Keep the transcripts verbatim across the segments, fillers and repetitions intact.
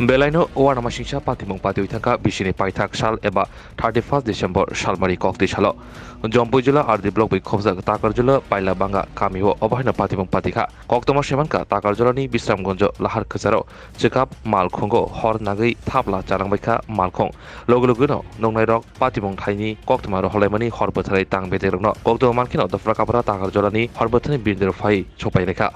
Belaino uanamasingcha patimung patiwi thangkha bisini paithak sal eba thirty first December salmari koktwi salo. Jompui jila R D block bai khobjak Takarjula Pailabanga kamio obo haino patimung patikha. Koktwma semankha Takarjulani Bisramgonjo lahar kwcharo chwkap malkhungo hor nagwi thapla chanangbaikha malkhung. Logi logino nuknairok patimung thaini koktwma rohorlaimani hor bwtharwi tang bedekrokno koktwma mankheno Dopra Kapra Takarjulani hor bwtharni birdirok phai chopailaikha.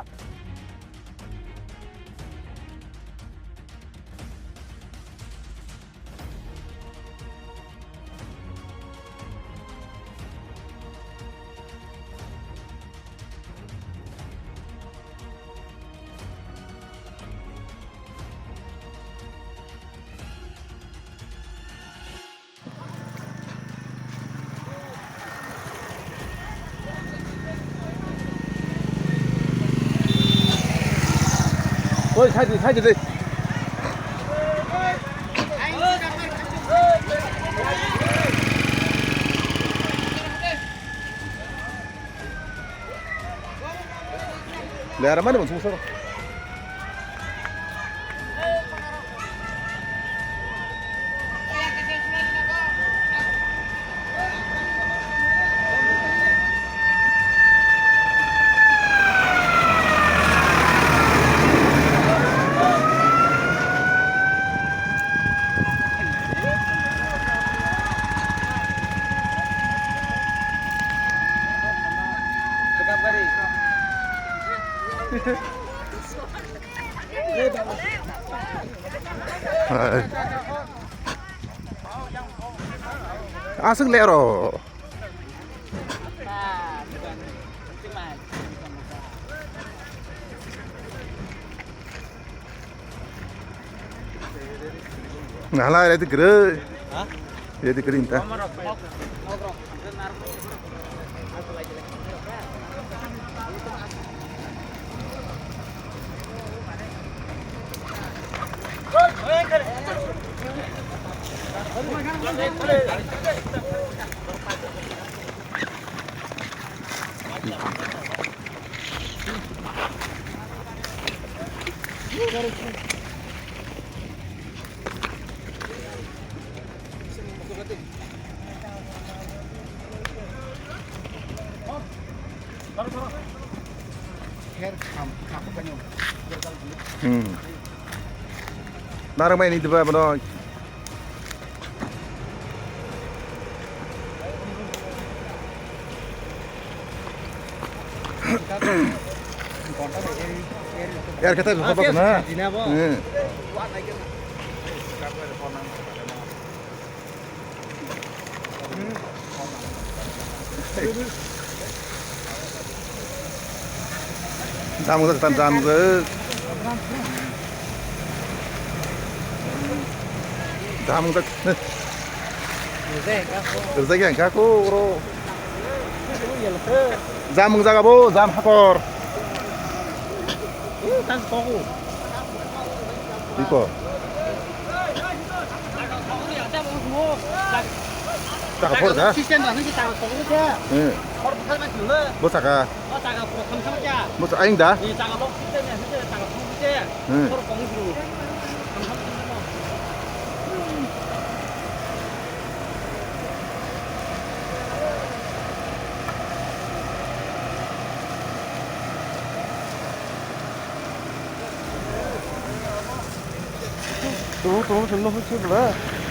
Oi, side, side, side. Lera mani bang sungsaro. Aswk le oro. Hala, ready kwrwi. Ha? Ready kwrwi ta. Hmm. Narwkmai ni diba bono. Yar kata bapa kena. Hmm. Jamung jak tan jamung jak. Jamung jak. Rwjak ya ka ko oro. Jamung jaga bo jam hakor. Iko. Chakha phor kha? System rani se chakha phor kha. Hmm. Phor bwthar ma sino. Bo chakha. O chakha phor tham tham kya? Bo cha-, aing da? Ni chakha phor system ya, se chakha phor kha. Hmm. Phor kong sino. Tham tham sino. Tunggu, tunggu, tunggu, tunggu, tunggu.